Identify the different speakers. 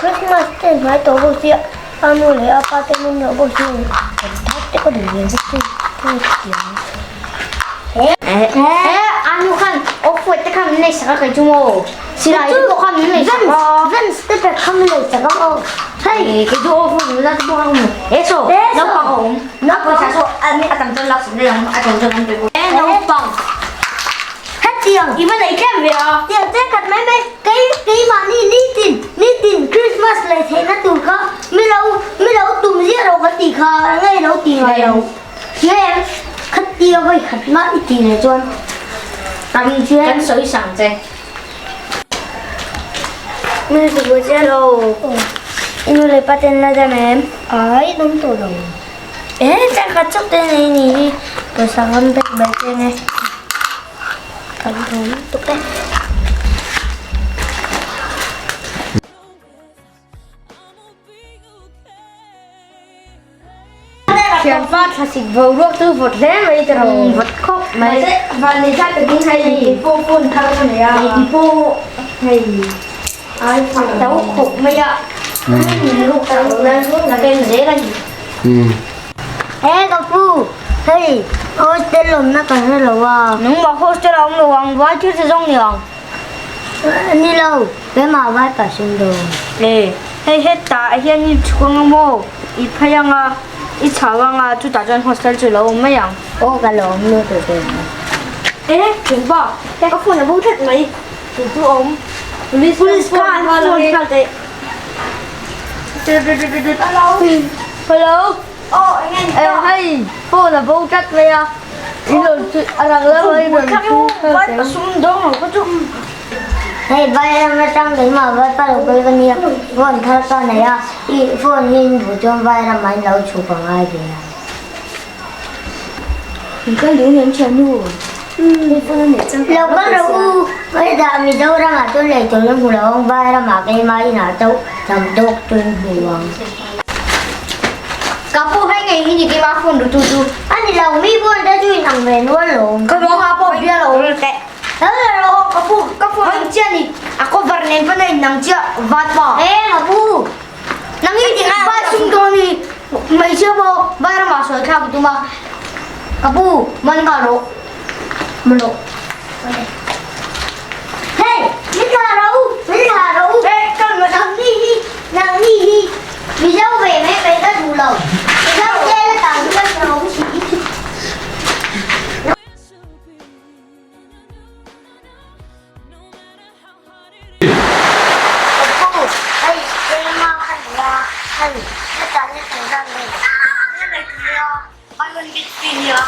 Speaker 1: Christmas te hnai tawh bawk sia a nu leh a pa te min lo bawk sia kan thar te ka duh ve bawk sia ka ti ang.
Speaker 2: A nu khan off white te khan min lei sak a kei chu maw silai te pawh khan min lei sak a.
Speaker 1: Vans te pek kha min lei sak a aw.
Speaker 2: Hei kei chu off white nula te pawh khan ka hmu. He saw naupang a awm. Pawisa saw a tam chuan lak sak daih ang a tlawm chuan an pe bawk. Naupang.
Speaker 1: Hetiang
Speaker 2: i va nei tlem ve a.
Speaker 1: Tiang che khat mai mai kei keimahni nitin nitin Christmas lei theihna tur kha mi lo mi lo tum ziah lo ka tih kha ngei lo ti ngai lo. Nge khatia vawi khat mah i tih leh chuan
Speaker 2: kan kan sawi sang che.
Speaker 1: Min ti buai chiah lo. I nu leh pa ten la dam em? Ai dam tawh lo. E chak khat chauh te nei ni hi pawisa kan pek ber che nge. Kan thawm tuk e.
Speaker 2: Thianpa thlasik boruak chu vawt hle mai ta ro. Vawt khawp mai.
Speaker 1: Van nei thla takin hei keipawh phone thar ka nei a.
Speaker 2: Keipawh hei iPhone to khawp mai a. Ka ken zel a ni.
Speaker 1: He ka pu hei hostel awmna ka hre lo a.
Speaker 2: Nangmah hostel a awm lo ang vai thil che zawng ni ang.
Speaker 1: Ni lo, keimah vai pah sin dawn.
Speaker 2: E, hei hetah hian i chhuk anga maw? I phei anga, i chhau anga, chutah chuan hostel chu lo awm mai ang.
Speaker 1: Aw ka lo awm lut ve dawn.
Speaker 2: E, thianpa, ka phone a bo that mai. Chu chu a awm. Police kha an phone nghal teh. Hello. Hello.
Speaker 1: Aw, eng nge ni ta?
Speaker 2: Hei, phone a bo tlat mai a. In rawn chu a rang lam a in rawn chu
Speaker 1: Vai pa sum dawng lo kha chu. Hei vai ram atang keimah vai pa lo kal ka nia phone thar ka nei a i phone hi in hmuh chuan vai ramah in lo chhuk a ngai ve a.
Speaker 2: In kal ding em thian nu.
Speaker 1: Lo kal rawh u hetah Mizoramah chuan lei tur in hmu lo ang vai ramah keimah inah chauh tam tawk chu in hmu ang.
Speaker 2: Ka pu hei ngei hi ni keimah phone duh tu chu.
Speaker 1: A ni lo, mi phone te chu in ang ve nual lo.
Speaker 2: Ka ruang ah pawh bia lo.
Speaker 1: Hello.
Speaker 2: Ka pu, ka phone ang chiah ni. A cover nen pawn a in ang chiah vat pa.
Speaker 1: E ka pu.
Speaker 2: Nang hi vai sum dawn ni. Hmeichhia pawh vai ramah sawi thlak i tum a. Ka pu, man nghal rawh. Man rawh.
Speaker 1: Hey, min thlah rawh u, min thlah rawh u. Nang ni hi, nang ni hi. Mizo ve mai mai ka duh lo. Mizo jail a tang chu ka hre awm si. Apu, hei keima ka nia, hei hetah ni thei zan nei. Buy one get free nia.